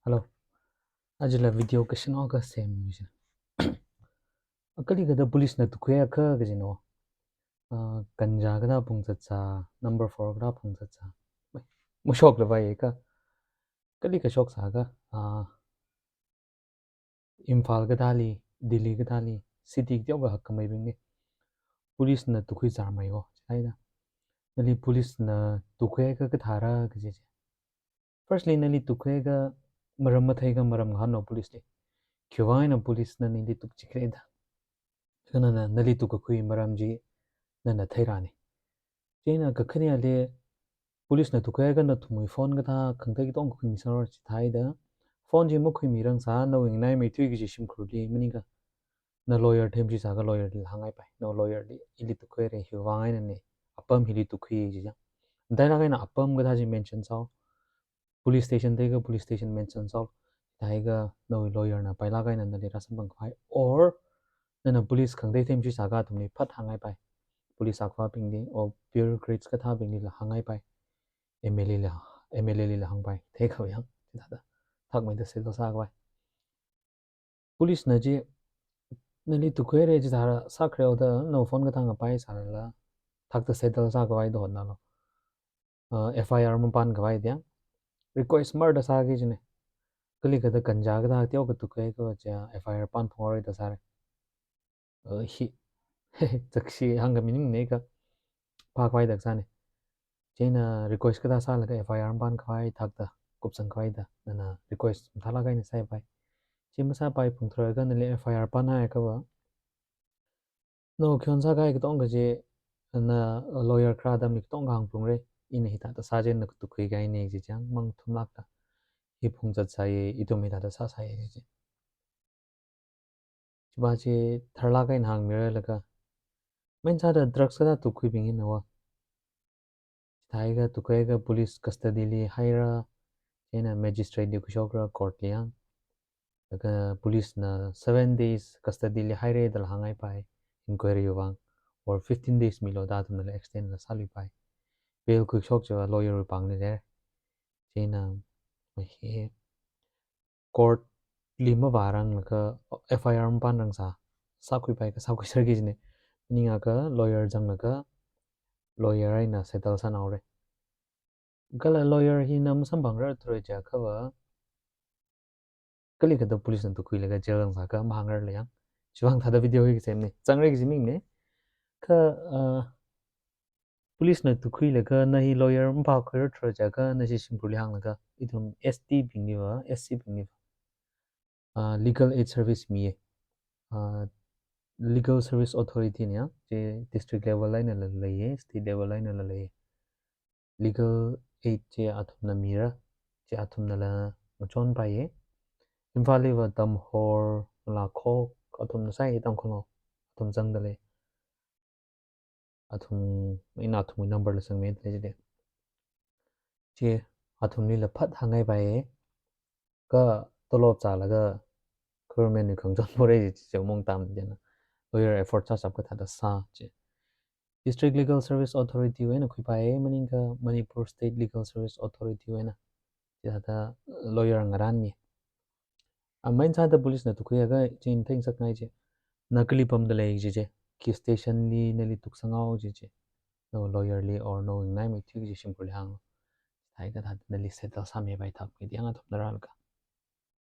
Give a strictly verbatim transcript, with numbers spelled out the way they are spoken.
Hello. Ajala video kashan akha semmi. Kali kathāda police na tukhuiakha kajina. Ah, ganja kathā phungzatsā, number four kathā phungzatsā. Mashokla vai ka. Kali kashok sākha, ah, Imphal kathāli, Delhi kathāli, city teokha hakkhameibingli police na tukhui zar mai ko, chithāda. Nali police na tukhuiakha kathāra kaji chi. Firstly, nali tukhuiakha maram matheikha maram ngahāno police li. Khiwuivang eina police na nali tukchikra da. Kha nana, nali tukkakhui maram chi nana theirani. Chieina kakhaneli police na tukhuiakha nathumwui phone kathā khangatei katonga khuimisāra chithāda. Phone chi makhuimirang sā, nawui nganaimeithui kaji shimkhurli maningakha na lawyer themshi sākha lawyer li hāngngai pai. Na lawyer li ili tukhuira, hiwuivang einana, apam hili tukkhui ji chang. Matailāk eina apam kathā chi mention sāo. Police station theikha police station mention sāo. Theikha nawui lawyer na pailāk eina nali rāsamphang khavai. Or nana police khangatei themshi sākha athumli phat hāngngai pai. Police akhavābingli or bureaucrats kathābingli la hāngngai pai. M L A li, M L A li la hāng pai. Theikha yang, chithāda thakmeida settle sā khavai. Police na chi nali tukhuira chithāda sākhareo da, nawui phone kathā ngapai sālala, thakta settle sā khavai da hotnalo. Ah, F I R mapān khavai da yang request marda sāki jina. Kali kathāda ganja kathā teokha tukhuiakha chi F I R pānphungra da sāra. Uh, hi, zakshi hāngkhamina ka, phākhavai da sāna. Chieina request kathā sālaga F I R pānkhavai thakta kupsang khavai da, nana request mathālāk eina sāpai. Chi masāpai phungtharakha nali F I R pānhaiakha va, nawui khayān sākahai katonga chi na lawyer kharā atamli katonga hāngphungra. Ina hithāda sā chieina tukhuikahaina ji chang, mang thumlākta hi phungzatsāya, ithum hithāda sāsāya ji chi. Chiva chi tharlāk eina hāngmiralaga, main sāda drugs kathā tukkhuibing hina va. Chithākha tukhuiakha police custody li haira, chieina magistrate li khuishokra, court li yang. Laga police na seven days custody li haira da la hāngngai pai, inquiry vang. Or fifteen days milo da athumnala extend la sālui pai. Bail khuishok chiva lawyer wui pāngli leira. Chieina, hi, court li mavāranglaga F I R mapānrang sā, sākhuipai ka sākhuiserki jina. Maningakha lawyer zanglaga, lawyer eina settle sānaora. Kala lawyer hina masamphangrarthura jiakha va, kali kathāda police na tukkhuilaga jail zangsākha mahāngrarla yang. Chivang thāda video hi kasemna. Zangra kaji maningmana. Kha, uh, police na tukkhuilaga na hi lawyer maphākhuirarthura jiakha nashi shimkhurli hānglaga, ithum S T bingli va, S C bingli va, ah, legal aid service miya. Ah, Legal Service Authority na yang, chi district level einala leiya, state level einala leiya. Legal aid chi athumna mira, chi athumnala machonpaiya. Imphalli va Tamhor, Lakhok, athumna sāya Tangkhul, athum zangda lei. Athum, ina athumwui number la sangmida lei chili. Chi athumlila phat hāngngai paiya. Kha tolop zālaga government wui khangachon pora ji chi mong tam jina. Lawyer effort sāshap kathāda sā chi. District Legal Service Authority wui eina khuipai, maningakha Manipur State Legal Service Authority wui eina. Chithāda lawyer ngaranmi. Ah, main sāda police na tukkhuiakha chi ina theingasakngai chi, na kali pamda lei ji chi, khi station li nali tuksangao ji chi, nawui lawyer li or nawui nganaimeithui kaji shimkhurli hānglu. Chithākha thāda nali settle sāmipai thakmei da yang athumna rālaga.